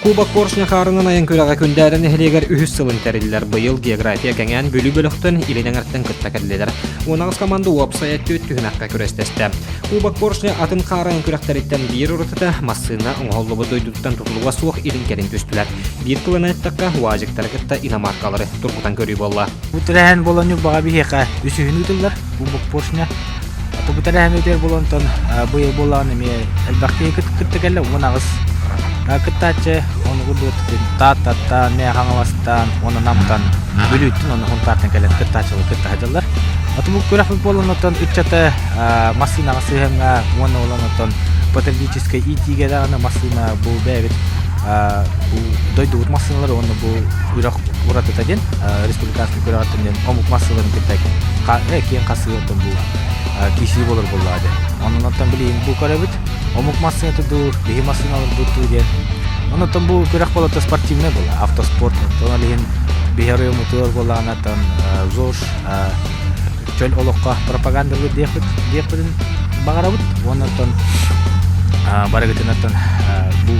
Кубок Поршня хаарынан айан күрэҕэ Күндээрэ нэһилиэгэр үһүс сылын тэриллэр. Быйыл география кэҥээн Бүлүү бөлөхтөн Илин эҥэртэн кытта кэллилэр. 18 команда уопсайа түөрт түһүмэххэ күрэстэстэ. Кубок Поршня атын хаары айан күрэхтэриттэн биир уратыта массыына оҥоһуллубут дойдутуттан тутулуга суох илин-кэлин түстүлэр. Биир тылынан эттэххэ, УАЗиктары кытта иномаркалары тургутан көрүү буолла. Бу тэрээһин буолан Ньурбаҕа биһиэхэ үсүһүн ыытыллар Кубок Поршня. Бу тэрээһин үтүөр буолан онтон быйыл буоллаҕына эмиэ элбэх киһи кытта кэллэ 18 кыттааччы ону курдук Тааттаттан, Мэҥэ Хаҥаластан уонна Намтан Бүлүүттэн уонна Хунтаартан кэлэн кыттааччылар кытта сылдьаллар. Аты бу күрэхпит буолан оттон ыччаты массыынаҕа сыһыаҥҥа уонна буолан оттон патриотическай иитиигэ даҕаны массыына бу бэйэбит бу дойдубут массыыналара уонна бу күрэх уратыта диэн республиканскай күрэҕиттэн диэн омук массыыналарын кытта киэҥ хасыыттан бу киирсии буолар буоллаҕа диэн. Онон оттон билигин бу көрөбүт омук массыыната дуу, биһи массыыналарбыт дуу диэн. Онон бу күрэх буолата спортивнай буолла, автоспорт. Онон иһин биһи оройуоммутугар буоллаҕына оттон ЗОЖ чөл олоххо пропагандалыыр диэхпит диэхпитин баҕарабыт. Уонна оттон барыгытын оттон бу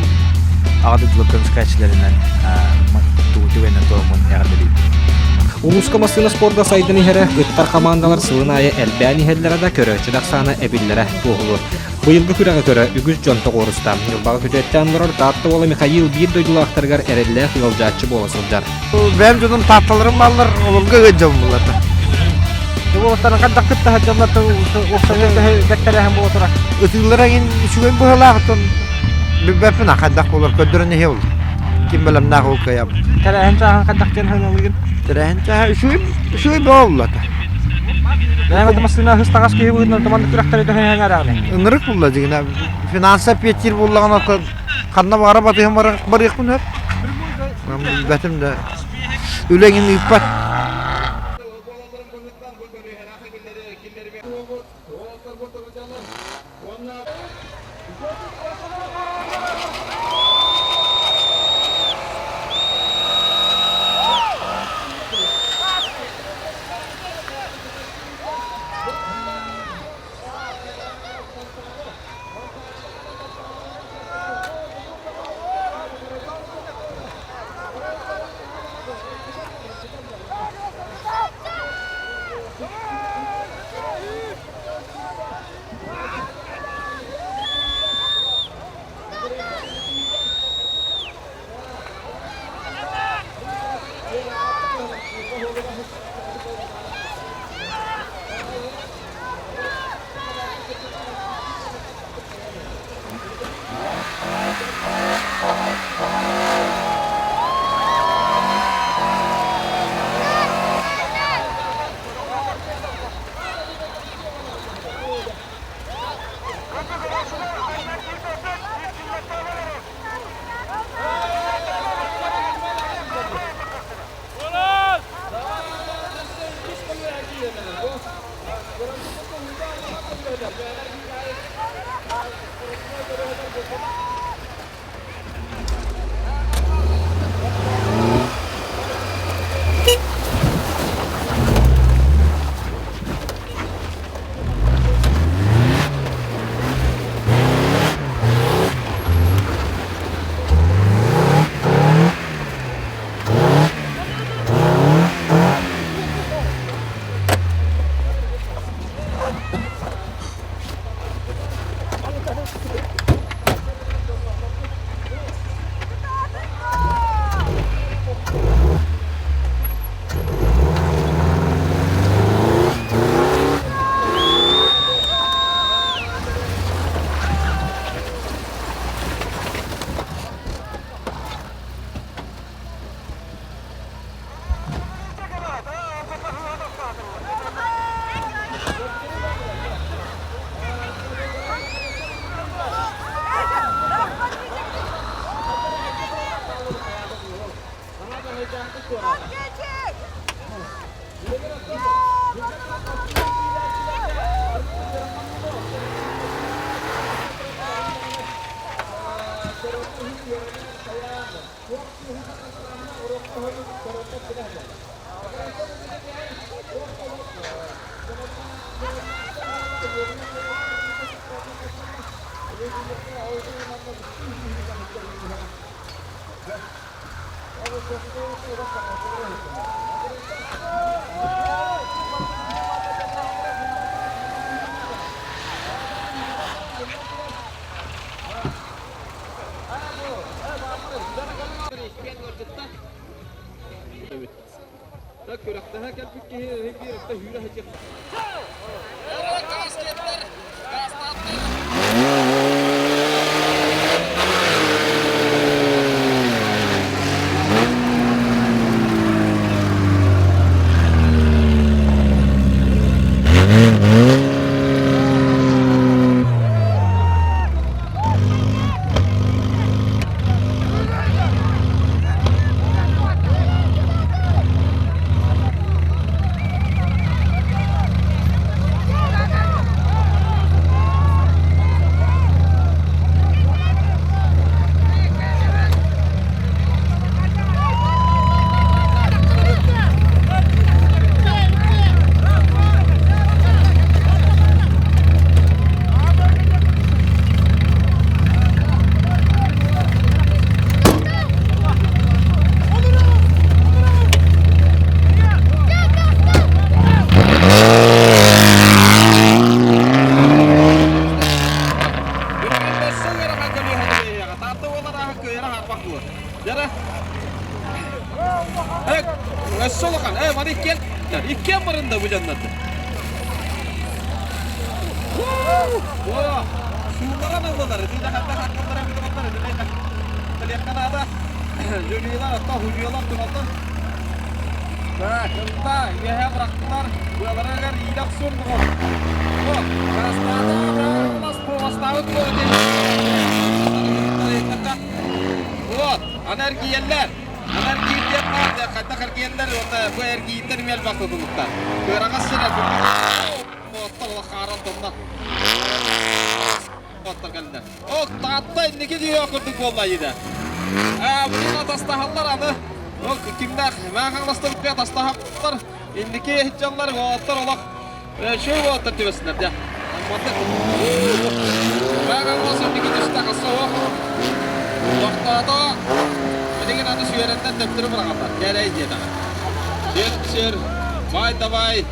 аҕа дойдулар көмүскээччилэринэн түгэннэн туомун эҕэрдэлиибин. Улууска массыына спорда сайдан иһэрэ, ыттар хамаандалар сылын аайы элбээн иһэллэрэ да көрөөччү да ахсаана эбиллэрэ туоһулуур. Быйылгы күрэҕи көрө үгүс дьон тоҕуоруста. Ньурбаҕа күтүөттээн олорор Таатта уола Михаил биир дойдулаахтарыгар эрэллээх ыалдьааччы буола сылдьар. Бэйэм дьонум таатталарым бааллар, олорго ыалдьабын буллата. Уолаттарын хайдах кытта сылдьаллар бэттэрээһин буола турар. Ытыыллара иҥин үчүгэй быһыылаах оттон билбэппин хайдах буолар көрдөрөн иһэ ол. Ким бэлэмнээх ол кыайабыт. Тэрээһин чааһын хайдах диэн сыаналыыгын? Тэрээһин чааһа үчүгэй үчүгэй буоллата. Бэйэм массыына ыстаҕас киһи быһыытынан туманнык күрэхтэри төһөһөн арааны. Ынырык булла дьигинэ. Финанса пиэттиир буллаҕына ханна баҕара батыһан барыахпын сөп. Билбэтим да. Үлэҥин ыыппат. Күрэхтэһэ кэлбит киһи биир өттө хүүрэ Иккиэн барында бу дьоннорду. Сууларан ыллылар, итиинэ ханна хаккаллара бүтүбаттар, итинэ кэлиэххэ наада. Жюрилар, отто худьялар тураллар. Так, ылла, үөһэ бырахтылар, быаларыгар иилэ охсуон доҕор. Куоҕастаабыт Вот, аны эргийэллэр. Аны эргиирдиэх баар, хайдах эргийэллэр, уонна бу эргиирдэр эмиэ элбэх тутулуктар. Кыараҕас сир Оттор хааран тонна. Оттор кэллэр. Ок, Таатта инники диэх курдук буолла иде. Аа, буна тастаһаллар аны. Ок, кимнээх Мэҥэ тастаһаллар. Инники иһитчаллар, оттор олох шөй оттор түбэсиннэр дьэ. Мэҥэ Хаҥалас инники түстэ хасса ох. Тохтоото. Билигин аны сүөрэннэр төптөрү быраҕаллар. Кэрэй диэтэҕэ. Сир, бай давай.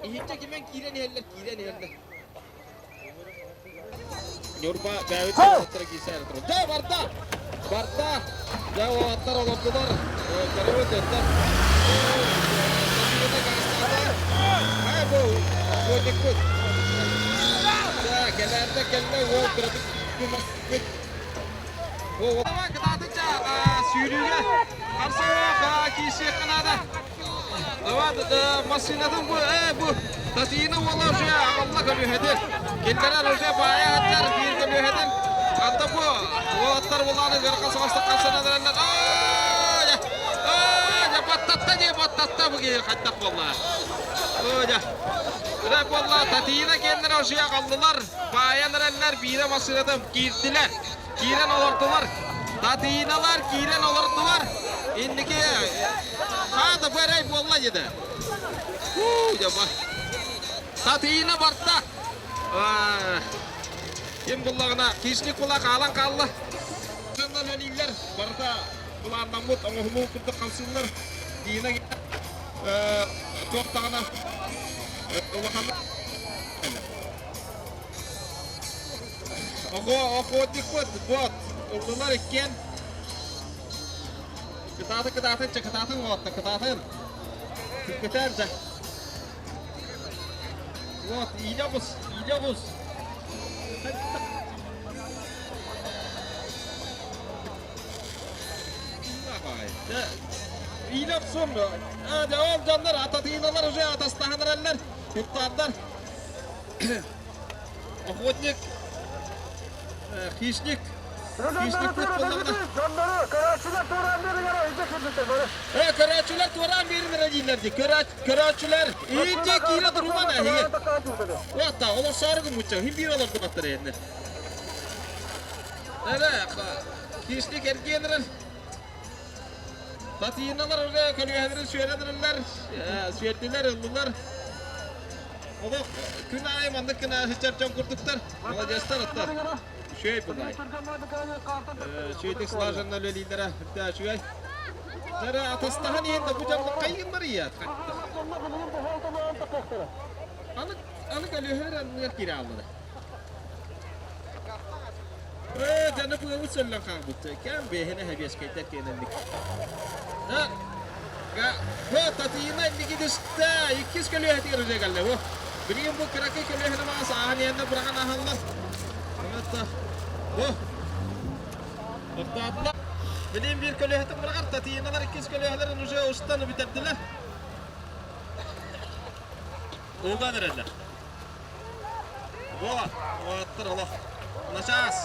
Иһиччэ кимэн киирэн иһэллэр, киирэн иһэллэр. Ньурба бэйэбит уолаттара киирсээри турар. Дьэ, барда! Барда! Дьэ, уолаттар олордулар. Көрөбүт, өттөн. Хай бу, котикпут. Дьэ, кэлээрдэ кэллэ, уол кыратык бүт. Кытаатыча сүүрүүгэ харсыах киирсиэххэ наада. Массыынатын бу, бу Татьяна уола уже аҕалла көлүөһэтин. Кинилэр уже баайа аттар биир көлүөһэтин. Анда бу уолаттар булааны ыарахан соҕустук хамсанан эрэллэр. Аа, баттатта дии, баттатта бу киһи хайдах буолла? Оо, дьэ. Үлэ буолла, Татьяна киэннэрэ ошуйа аҕаллылар, баайан эрэллэр, биирэ массыынатын киирдилэр, киирэн олордулар. Татьяналар киирэн олордулар. Инники хаада бу эрэй буолла деді. Татьяна барда. Ким буллаҕына, хищник була хаалан хаалла. Дьоннон өлүүллэр, барыта былааннаммыт оҥоһулуу курдук хамсыыллар. Дина туох даҕаны улахан охотникпыт вот ыллылар иккиэн кытаатын кытаатын чэ кытаатын уолатта кытаатын кытаан дьэ вот иилэ оҕус иилэ оҕус Иилэ охсуом ол дьоннор ататыылалар уже атастаһан эрэллэр куттааннар охотник хищник хищник буоллаҕына э көрөөччүлэр туораан биэрин эрэ дииллэр дии көрөөччүлэр иинтии киирэ туруман эһиги уотта олорсоору гыммычча хин биир олордубаттар эһиннэр эрэ Киһи кэргиэнэрин Татьяналар уже көлүөһэлэрин сүөрэн эрэллэр, сүөрдүлэр, ыллылар. Олох күн аайы маннык гына сыччар дьон курдуктар. Молодецтар оттор. Үчүгэй булай. Үчүгэйдик слаженно үлэлииллэрэ үрдэ үчүгэй. Дьэрэ атастаһан иһин да бу дьон хайгыннар ийэ. Аны аны көлүөһэлэр анныгар киирэ хааллылар. Ээ, дьону быабыт сөллөн хаалбыт. Кэм бэһинэ хэбиэскэйдэр киэнэллик. Га, Татьяна инники түстэ, иккис көлүөһэтигэр уже кэллэ бу. Билигин бу кыракый көлүөһэни маас ааһан иһэннэ быраҕан аһаллар. Онон бу Тохтоотулар. Билигин биир көлүөһэтин быраҕар, Татьяналар иккис көлүөһэлэрин уже устан бүтэрдилэр. Ууга эрэллэр. Во, уолаттар олох. Начаас.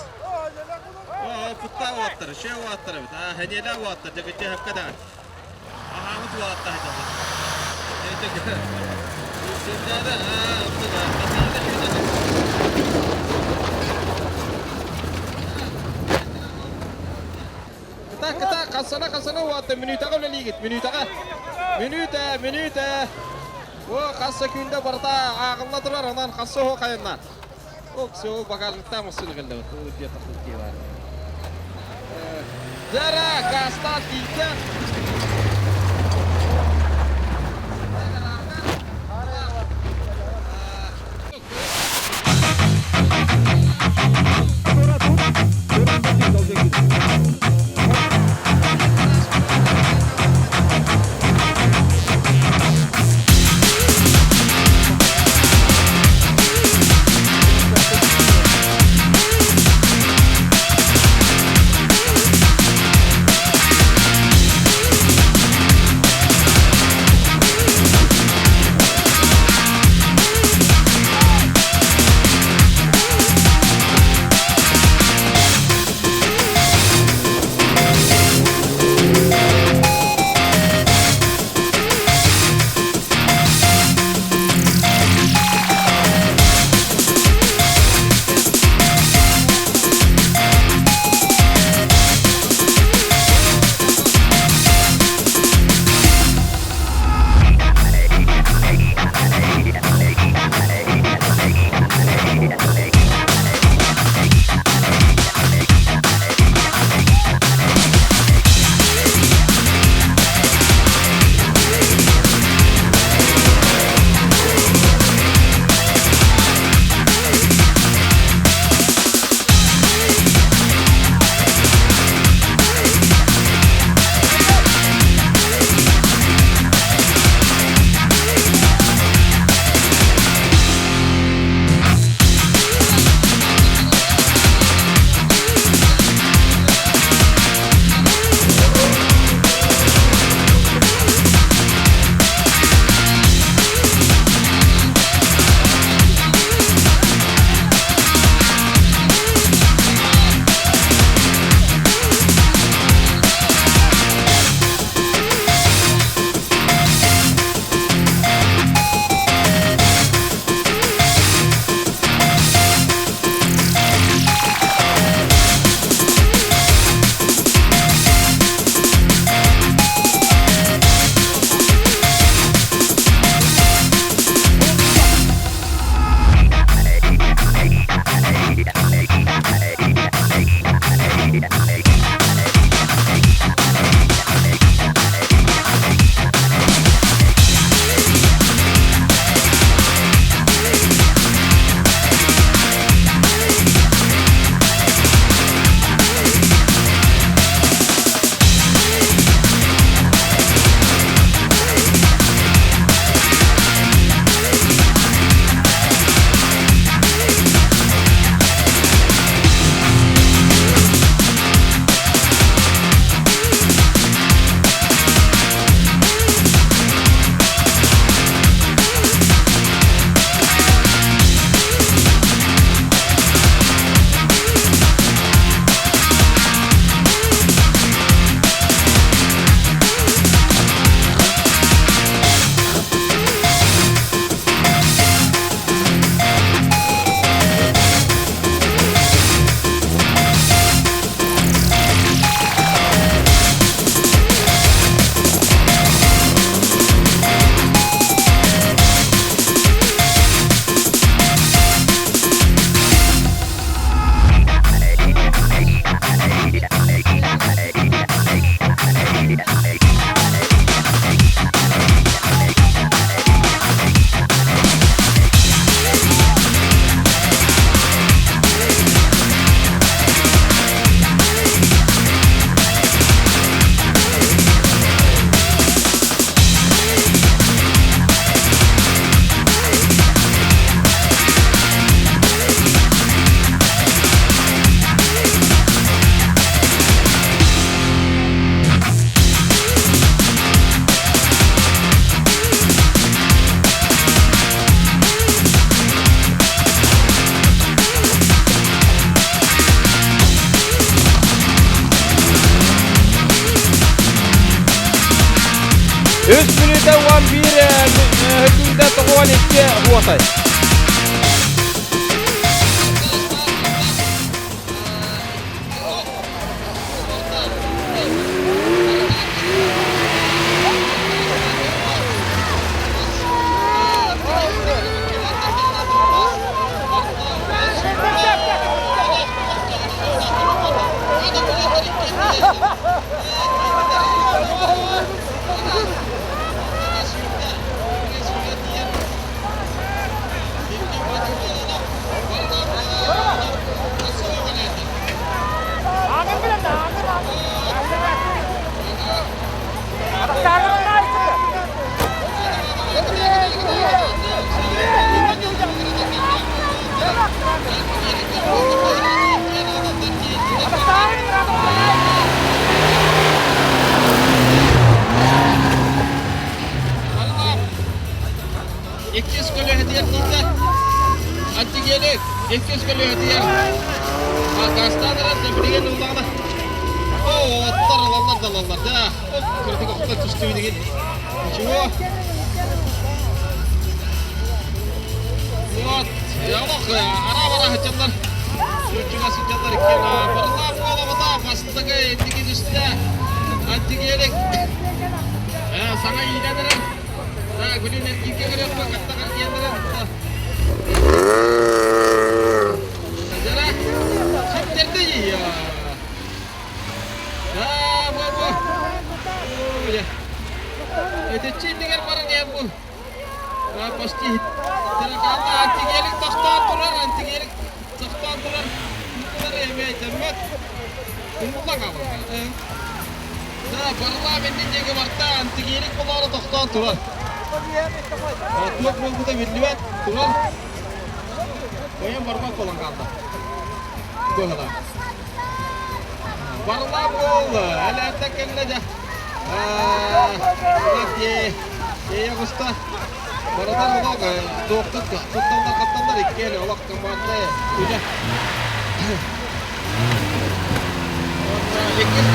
О, кутта уолаттар, үчүгэй уолаттар эбит. Аа, хэниэлээх уолаттар, дьэ кычча хөпкө даҕаны. Аһаабыт уолаттар сылдьаллар. Сирдээбэ, аа, оттон, Кыта, кыта, хасана, хасана уолаттар, мүнүүтэҕэ үлэлиигит, мүнүүтэҕэ. Мүнүүтэ, мүнүүтэ. О, хас секунда барыта ааҕылла турар, онон хас оһо хайынна. О, все, багажниктаах массыына кэллэ. Где-то бар. Дара, газтаах тиийдэ. Үс мүнүүтэ 11 сөкүүндэ 92 буотай. Иккис көлөһөтүгэр тиийдэ. Антигели иккис көлөһөтүгэр гаастаан эрэр да билигин ыллаҕына о оттор ылаллар да ылаллар да кырдык охтон түстүбүт Ничего. Вот, олох ара-бара сылдьаллар. Сүрчүгэ сылдьаллар иккиэн. Барылаах буолабыта бастакы инники түстэ. Антигелик саҥа иитэн эрэр. Так, блин, эргииргэ көрүөхпэ, каттах эргиэн эрэр. Жара, ситтэрдэ дии. Да, бу, бу. Өтөччү иннигэр баран иһэн бу. Почти антигелик тохтоон турар, антигелик тохтоон турар. Турар эмиэ дэммэт. Умуллан хаалар. Да, парламент диэки барта антигелик болоро тохтоон турар. Туох буолбута биллибэт, турар. Ойон барбат буолан хаалла. Быһалар. Барла буол, элээтэ кэллэ дьэ. Тиэйэ оҕуста. Барытар олох туохтук тутталлар хапталлар иккиэн олох команда үлэ. Иккис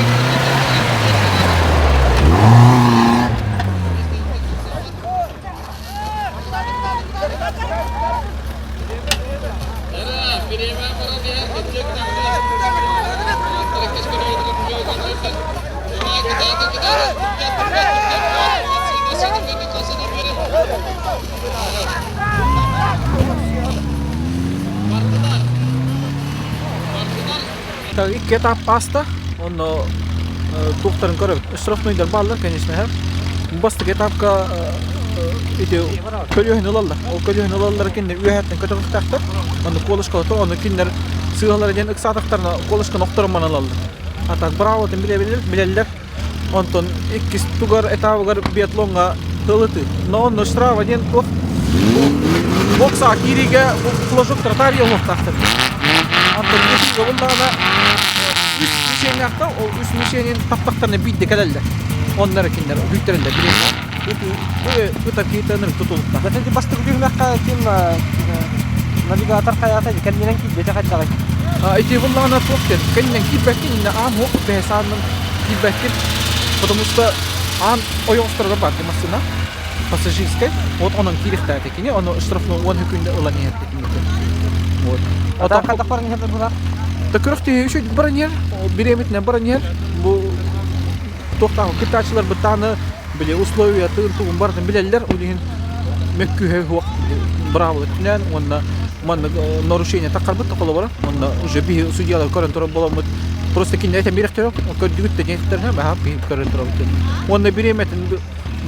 Икки этап паста, онно туохтарын көрөбүт. Штрафнойдар бааллар, конечно, Бастакы этапка ити көлүөһүн ылаллар. Ол көлүөһүн ылаллар кинилэр үөһэттэн көтөҕүөхтээхтэр. Онно колышка ото, ону кинилэр сыыһалара диэн ыксаатахтарына колышканы охторон манан ылаллар. А так браво-тын билэллэр. Онтон иккис тугар этабыгар биатлоҥҥа тылыты. Но онно штрафа диэн туох бокса киириигэ флажок тартария уһуохтаахтар. Онтон үс буллаҕына үс мишеннээхтэ ол үс мишенин таптахтарына биирдэ кэлэллэр. Оннор кинилэр үктэрэллэр ытакыытаныр тутулуктаах. Ити бастакы түһүмэххэ ким навигатор хайаата кэннинэн киирбэтэ хайдаҕый? Ити буллаҕына туох диэн кэннинэн киирбэккин иннэ аан уох бэһэс аанынан киирбэккин потому что аан ойоҕосторугар баар массыына пассажирскай вот онон киириэхтээх кини ону штрафной уон күндэ ылан иһэр вот Отон хайдах баран иһэр булар? Да көрөх тиһи үчүгэй баран иһэр бириэмэтинэн баран иһэр бу туохтаах кыттааччылар бытааны били условиятын тугун барытын билэллэр ол иһин мөккүһэ суох быраабыла өттүнэн уонна маннык нарушение таххарбыт холобура уонна уже биһи судьялар көрөн турар буоламмыт просто кинилэр этэн биэрэхтэрэ көрдүгүт да диэхтэрэ баһа биһи көрөн турабыт уонна бириэмэтин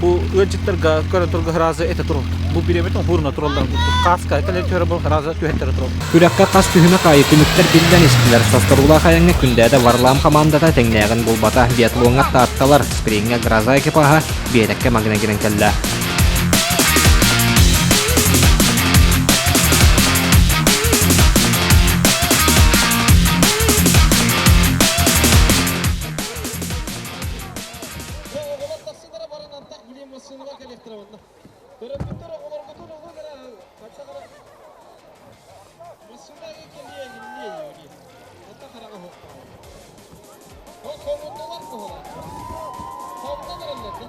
бу ыалдьыттарга көрөн турга сразу этэ турар бу бириэмэтин уһуурна тураллар кааска кэлэр түһэр бу сразу түһэттэрэ турар Күрэххэ хас түһүмэх аайы түмүктэр биллэн истилэр. Состоруулаах айаҥҥа Күндээдэ Варлам хамаандата тэҥнээҕин булбата. Биатлоҥҥа Таатталар, сприҥҥэ Гроза экипаһа биэтэккэ маҥнай кэлэн кэллэ. Төрөппүттэр оҕолоргутун олук эрэ Массыына кэлиэ инниэ юри. Ата хараҕа суохтаах. Ол хомуннулар куһалар. Хомунан эрэллэр да.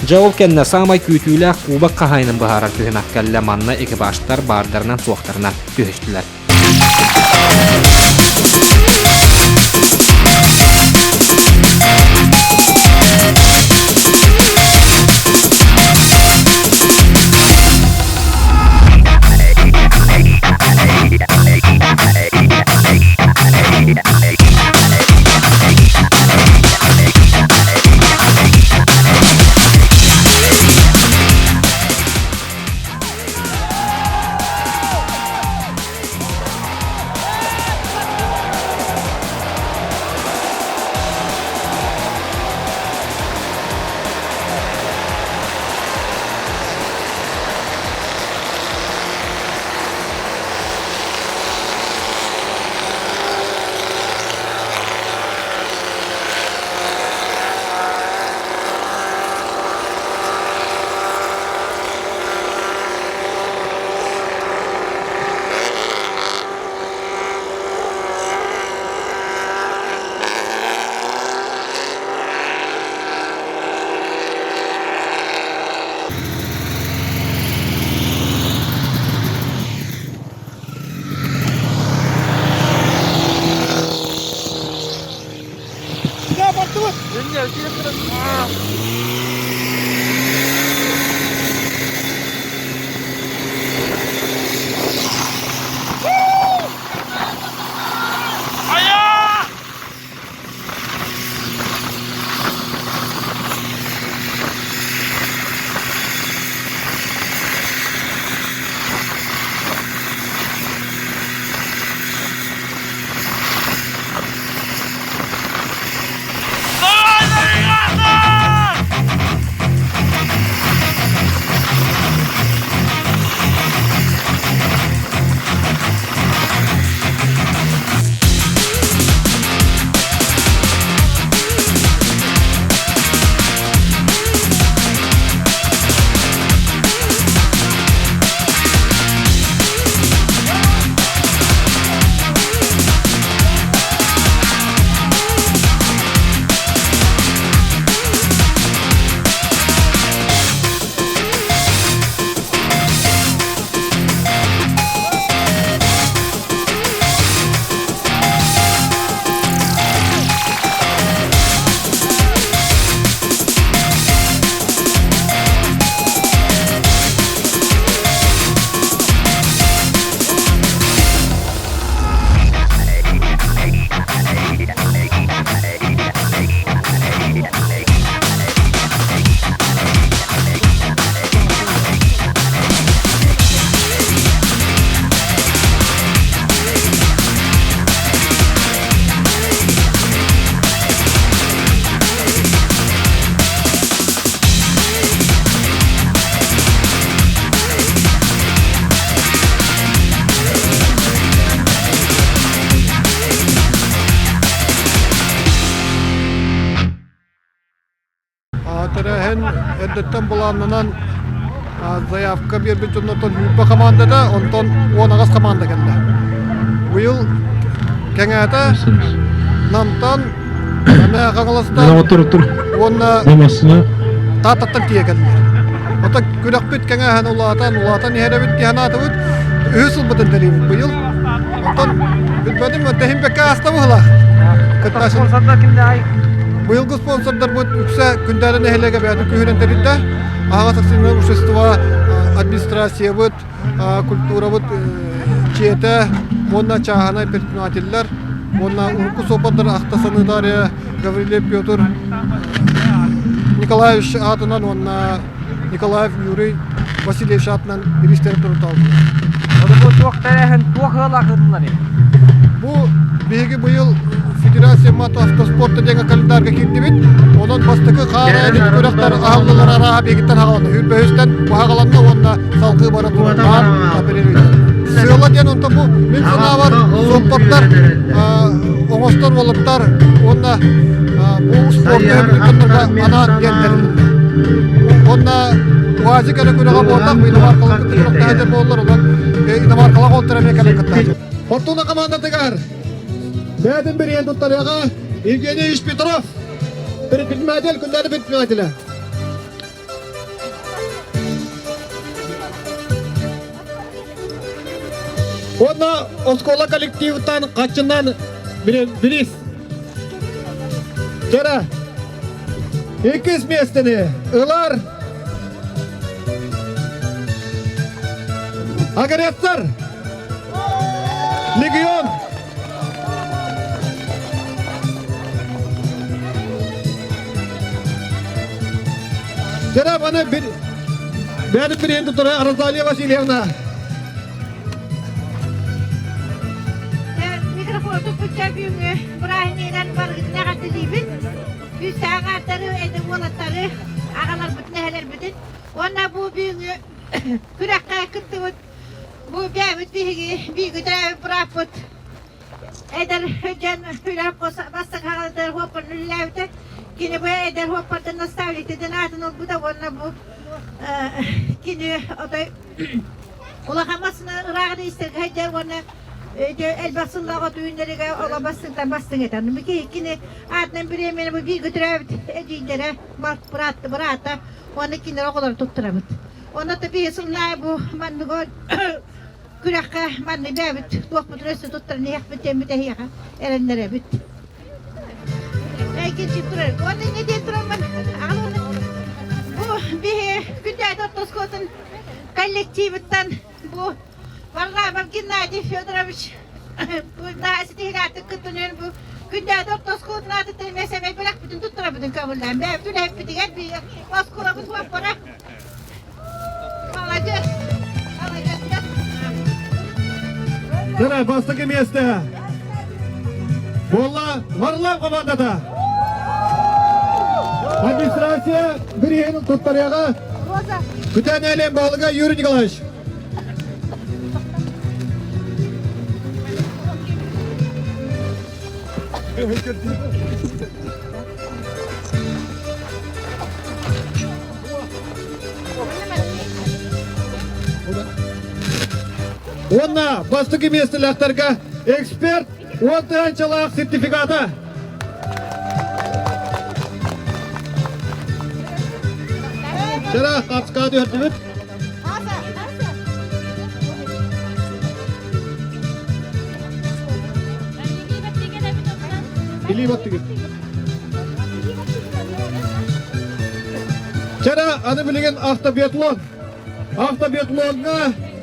Дьэ ол кэннэ саамай күүтүүлээх кубок хаһаайынын быһаарар түһүмэх кэллэ манна экипажтар баардарынан суохтарынан түһүстүлэр. Тэрээһин эрдэттэн былааннанан заявка биэрбит дьоннортон 20 хамаандата, онтон 18 хамаанда кэллэ. Быйыл кэҥээтэ Намтан, Мэҥэ Хаҥаластан уонна Тааттаттан тиийэ кэллилэр. Оттон күрэхпит кэҥээһин улаатан, улаатан иһэр эбит дии санаатыбыт. Үһүс сылбытын тэрийбит быйыл. Оттон билбэтим, тэһимбэккэ ааста быһыылаах. Кыттааччы. Спонсордар кимнээҕий? Быйылгы спонсордарбыт үксэ Күндээрэ нэһилиэгэ бэйэтин күүһүнэн тэрилтэ. Аһаҕас акционернай общество, администрациябыт, культурабыт дьиэтэ уонна чааһынай предпринимателлэр уонна урукку суоппардар ахта саныылар Гаврилев Петр Николаевич аатынан уонна Николаев Юрий Васильевич аатынан бириистэрин туруталлар. Бу туох тэрээһин туох ыалаах ыытылларый? Бу биһиги быйыл Федерация мотоавтоспорта диэн календарга киирдибит. Онон бастакы хаара эдит күрэхтэр аһыллылар арааһа биһигиттэн хаҕаланна. Үрбөһүстэн баһаҕаланна уонна салгыы бара турар. Сыала диэн онто бу мин санаабар суоппардар оҥостор уолаттар уонна бу спорт көрүҥнэргэ анаан диэн тэрилиннэ. Уонна УАЗик эрэ күрэҕэ буоллах, иномаркалар кытта күрэхтэһэр буоллар, онон иномаркалар уолаттар эмиэ кэлэн кыттааччы. Фортуна командатыгар бэйэтин бириэн туттарыаҕа Евгений Ильич Петров, предприниматель, күндээри предпринимателя. Уонна оскуола коллективыттан хаччынан бириис. Кера, иккис миэстэни ылар Агрессор Легион Дьэ, маны бэйэтин бириэн туттара Розалия Васильевна. Микрофон туппучча бүгүҥҥү бырааһынньыгынан барыгытын эҕэрдэлиибит. Күүстээх ааттары, эдэр уолаттары, аҕаларбытын, эһэлэрбитин уонна бу бүгүҥҥү күрэххэ кыттыбыт бу бэйэбит биһиги бииргэ төрөөбүт бырааппыт Эдэр дьон үлэ бастакы хаҕалатыгар хуоппарын үлэлээбитэ. Кини бу эдэр хуоппартан наставниктын аатын ылбыта уонна бу кини отой улахан массыына ырааҕын истэргэ сылдьар уонна элбэх сыллаах от үүннэригэ оло бастыҥтан бастыҥ этэ. Кини аатынан бириэмэни бу бииргэ төрөөбүт эдьиийдэрэ, быраата уонна кинилэр оҕолору туттарабыт. Онно биһи сыллаайы бу манныгы Күрэххэ манна бэйэбит туохпутун өссө туттаран иһиэхпит диэммит эһиэхэ эрэннэрэбит. Экинчи турар. Уонна инньэ диэн тураммын бу биһи күндээт ортоскуотун коллективыттан бу Варламов Геннадий Федорович бу ситиһилээтик кыттынын бу күндээт ортоскуотун аатыттан эмиэ сэмэй бэлэхпитин туттарабытын көҥүллээн бэйэбит үлэһиппитигэр биһи оскуолабыт уоппара Молодец! Молодец! Дара, бастакы место. Буолла Варлам командата. Администрация бириһин туттарыаҕа. Күтэн әлем баһылыга Юрий Николаевич. Уонна бастакы миэстэлээхтэргэ эксперт 10 тыһыынчалаах сертификата. Чара хапска түһэрдибит. Илии баттыгыт. Чара, аны билигин автобиатлон. Автобиатлоҥҥа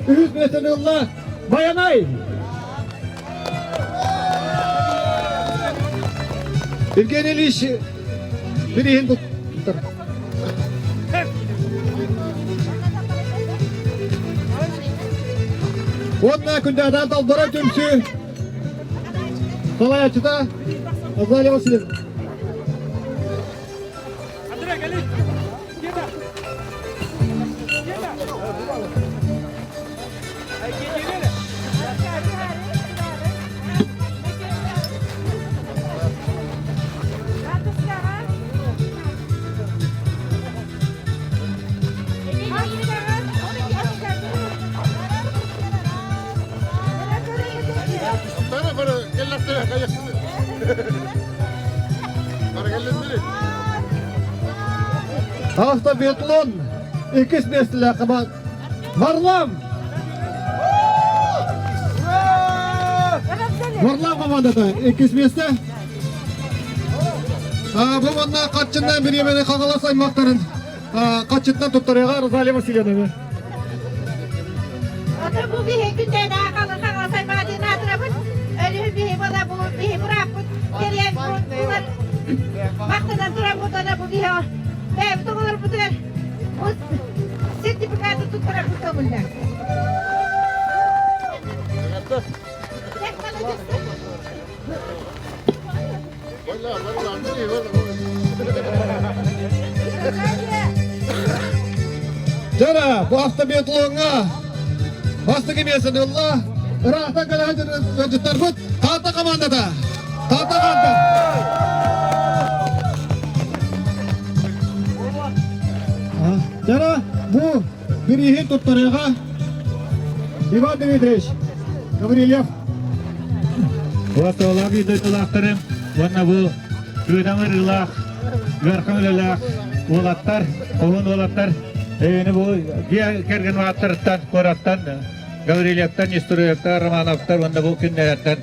үһүс миэстэни ылла Байанай! Евгений Ильич бирииһин туттар. Уонна күндээтээн талбара түмсүү салайааччыта Азалия Васильевна. Автобиатлон иккис миэстэлээх Варлам! Варлам командата иккис миэстэ. Бу манна хаччыннан бириэмэни Хаҥалас аймактарын хаччыттан туттарыаҕа Розалия Васильевна. Ото бу биһи күннээн Хаҥалас аймаҕатын аатырабыт. Өлүһү биһи бола бу биһи бырааппыт кэлиэн булар махтанан туран бу бу биһи бэйэбит оҕолорбутугар бу сертификаты туттарарбыт көҥүллээх. Дьара, бу автобиатлоҥҥа бастакы миэстэни ылла. Ыраахтан кэлэн ыалдьыттарбыт Таатта командата. Таатта команда. Дьара, бу бирииһин туттарыаҕа Иван Дмитриевич Гаврильев. Уотуолаах биир дойдулаахтарым уонна бу кыыдаҥ ырыылаах, ыарахан үлэлээх уолаттар, хоһуун уолаттар эйэни бу дьиэ кэргэн ааттарыттан, куораттан Гаврильевтан, Нестеровтар, Романовтар уонна бу күннэртэн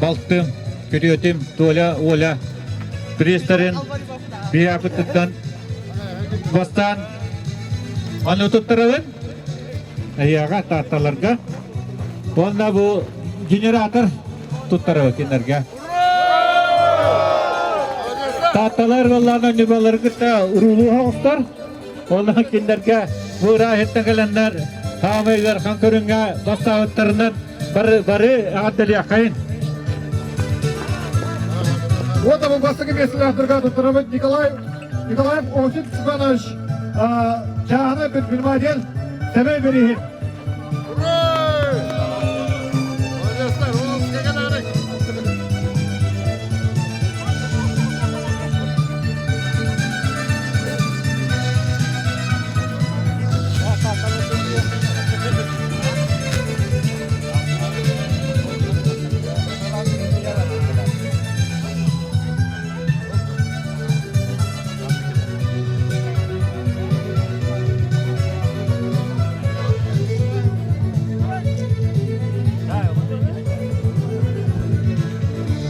балтым, күтүөтүм Толя, Оля пресстарын биһиэхпититтэн бастаан аны туттарабын эйиэхэ таатталарга уонна бу генератор туттарабын кинилэргэ. Таатталар уоллаан ньубалары кытта уруулуу оҕустар. Онон кинилэргэ бу ырааһыттан кэлэннэр хаамай ыарахан көрүҥҥэ бастаабыттарынан бары бары эҕэрдэлиэххэйин. Вот бу бастакы миэстэлээхтэргэ туттарабыт Николай Николаев Осип Степанович чааһынай предприниматель сэмэй бирииһин.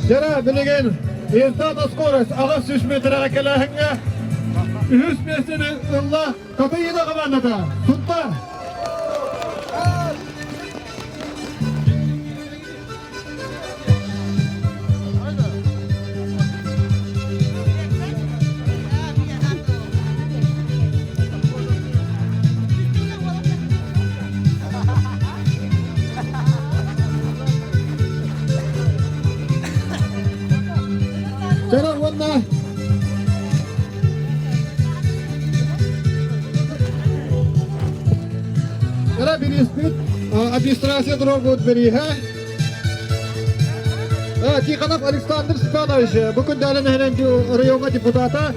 Дьара билигин Езда скорость 800 метрға кэлээһиҥҥэ үһүс миэстэни ылла Татыйына командата Сунтаар. Чара уонна Чара бириспит администрация дорогут бириһэ Тихонов Александр Степанович бу күндээлэн иһинэн райоҥҥа депутата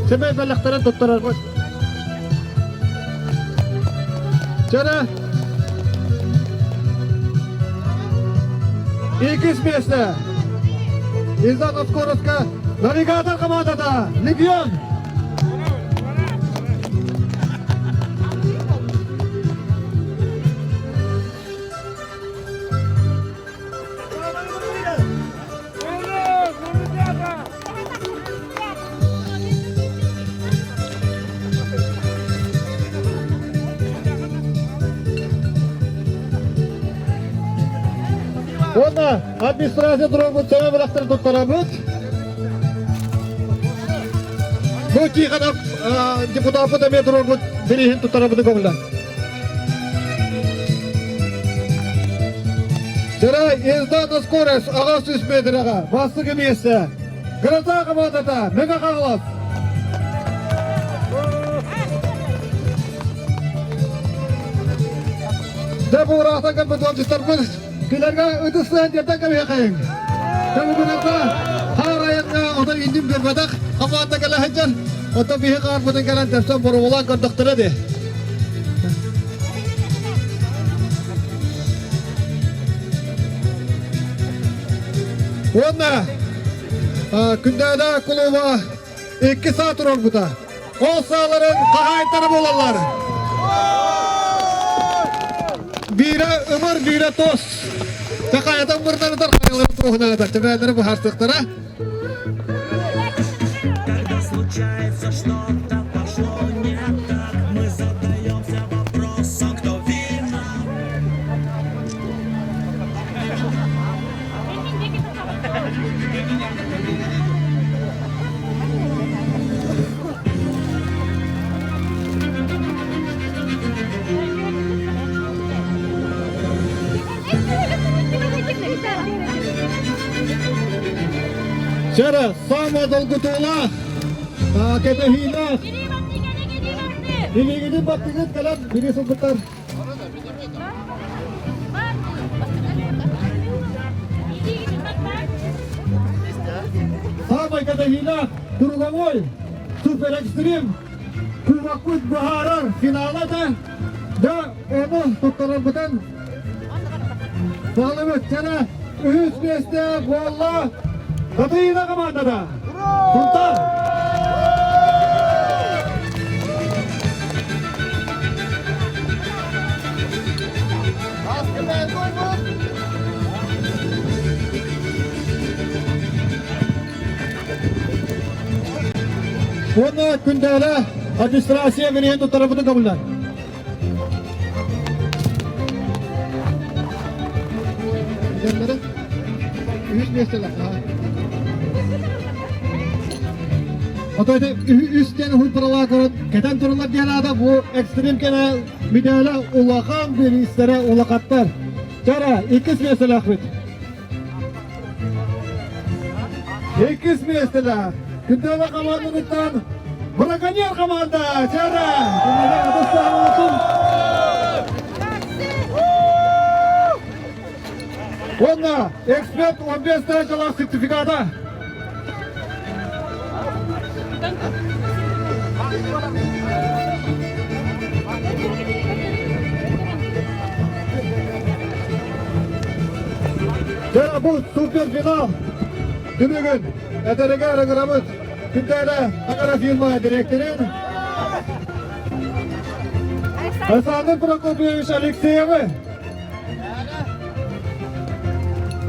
сэмэй бэлэхтэрин туттарарбыт. Чара Иккис миэстэ Издан Скоростка навигатор командата Легион. Уонна администрация туруорбут саҥа бырахтары туттарабыт. Бу Тихонов депутаппыт эмиэ туруорбут бирииһин туттарабыт көҥүллэн. Сарай Езда скорость 800 метрға бастығы миэстэ. Гроза командата Мэҥэ Хаҥалас. Дьэ бу ыраахтан кэлбит ыалдьыттарбыт кинилэргэ ытыс тыаһын кэбиһэхэйиҥ. Кэлбитинэ хаар айаҥҥа отой иннин биэрбэтэх хамаанда кэлэ сылдьар. Оттон биһи хаарбытын кэлэн тэпсэн боруобалаан көрдөхтөрө дии. Уонна Күндээдэ кулууба икки саа турарбыта. Ол сааларын хаһаайыттара буолаллар. Биирэ ымыр, биирэ тос. Такаятан мырдарытар хайаларын туоһунаатар. Төбөөлөрү быһаарсыахтара. Когда случается что-то пошло не так, мы задаемся вопросом, кто виноват. Чара, самая долгутуулаах, кэтэһиилээх, илиигитин баттыгыт кэлэн били сылбыттар. Саамай кэтэһиилээх круговой супер экстрим кубокпыт быһаарар финала да да ону туттарарбытын саҕалабыт. Чара үһүс миэстэ буолла Татыйына командата. Сунтаар! Уонна күндээлэ администрация бириһин туттарабытын көҥүллэр. Үһүс миэстэлэр. Ото ити үс диэн уһун паралаа көрөн кэтэн тураллар диэн аата бу экстрим кэмэ мэдээлэ улахан бириистэрэ улахаттар. Чара иккис миэстэлээхпит. Иккис миэстэлээх Күндэлэ командатыттан браконьер команда Чара! Уонна эксперт 15 тысячалаах сертификата. Дьэ, бу суперфинал түмүгүн этэригэр ыҥырабыт Күндээлэ агрофирма дириэктэрин Александр Прокопьевич Алексеевы.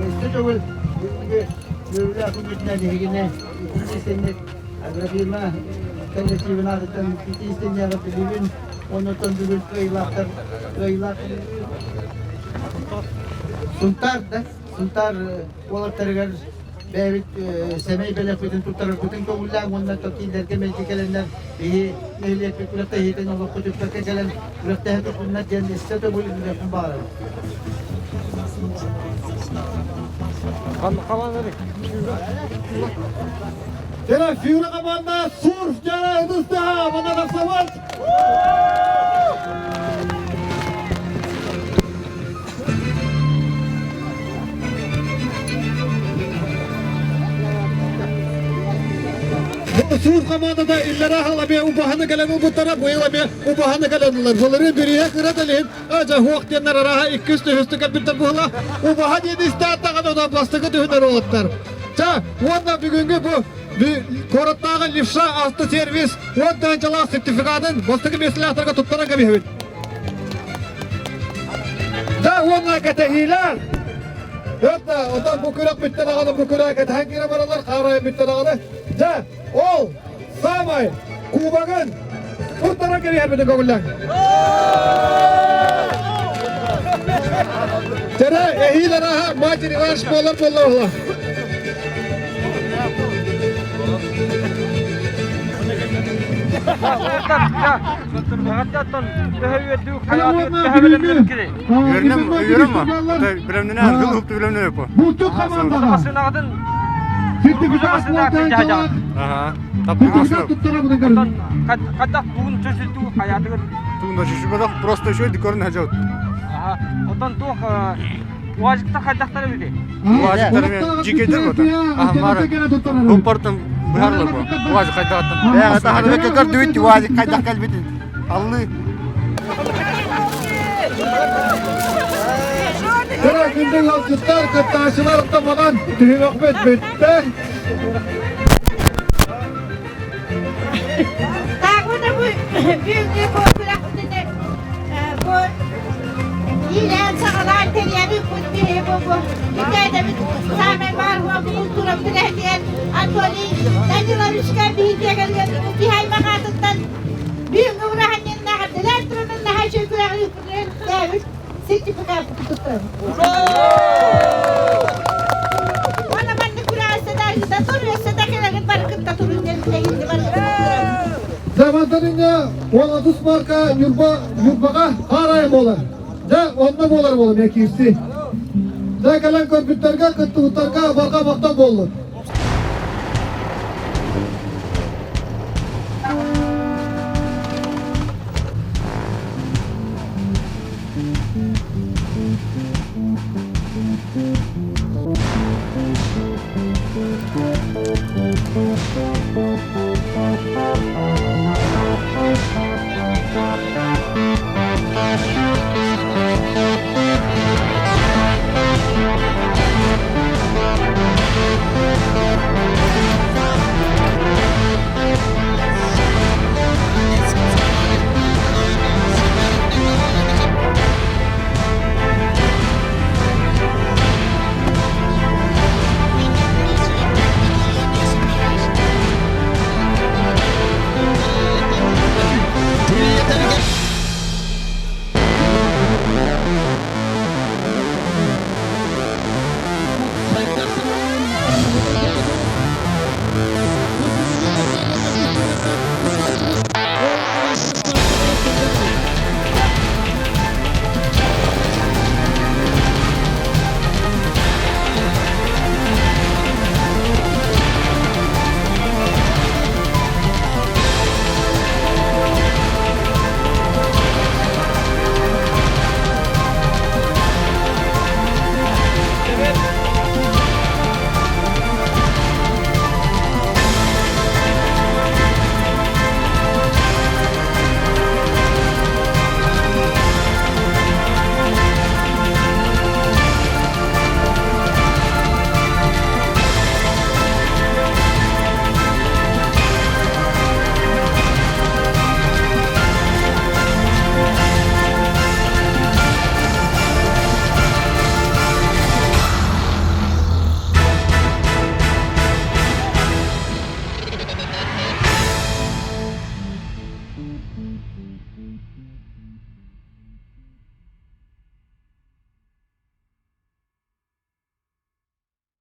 Өссө төгүл бүгүҥҥү үөрүүлээх күммүтүнэн эһигини итии агрофирма коллективын аатыттан итии истиннээҕи билигин оннуттан бүгүн кыайыылаахтар кыайыылаах Сунтаар да Сунтаар уолаттарыгар бэйэбит сэмэй бэлэхпитин туттарарбытын көҥүллээн уонна токиилэргэ мэлдьи кэлэннэр биһи нэһилиэкпит күрэхтэһиитин олоххо түппэккэ кэлэн күрэхтэһэ турдуннар диэн өссө төгүл үлэхпин баҕарабын. Дьэ, Фюра команда Сурф дьэ ытыстаха, мана тахсабыт! Сур командата иллэрэ халабе убаһаны кэлэн ылбыттара, быйыл эмиэ убаһаны кэлэн ылар. Былырыын бирииһэ кыра да илин, дьэ хуох диэннэр арааһа иккис түһүстүк кэлбиттэр буолла. Убаһа диэн истээттэҕинэ онон бастакы түһүнэр уолаттар. Ча, уонна бүгүҥҥү бу куораттааҕы левша автосервис 10 тыһыынчалаах сертификатын бастакы миэстэлээхтэргэ туттаран кэбиһэбит. Да уонна кэтэһиилэр. Өттө, оттон бу күрэх бүттэ даҕаны, бу күрэх кэтэһэн киирэ бараллар, хаарайа бүттэ даҕаны. Дьэ, ол самай кубогын туттаран кэбиһэрбитин көҥүллэҥ. Тәрэ эһиил араһа матч реванш буолар буолла. Булчут командаға сертификат Просто еще декорын хажаут. Отон туох уазикта хайдахтар эбити? Уазиктар жикедер бота. Ахмара. Бу быһарлар бу. Уазик хайдахтан. Э, тахарбы көрдүбүт уазик хайдах кэлбитин. Аллы. Кыра күндү ыалдьыттар, кыттааччылар манан түһүмэхпит бүттэ. Таагына бу бүгүҥҥү бу күрэхпитин бу иилээн саҕалаан тэрийэбит бу киһи бу бу бүтээтэбит саамай баар култуурабытын эһэтигэр Анатолий Даниловичка биһиги киһи аймах аатыттан бүгүҥҥү ураһанньыннаах эрдэлээн туран наһаа үчүгэй күрэҕи ыыппытынан бэйэбит сертификат туттарабыт. Уонна маннык күрэҕи тур өссө да кэлэгин бары кытта турун диэн эһинни бары Замантан инньэ 16 марка Ньурба Ньурбаҕа хаарайа буолар. Дьэ, онно буолар буолар, киирси. Дьэ, кэлэн көрбүттэргэ, кыттыбыттарга барҕа махтал буоллун.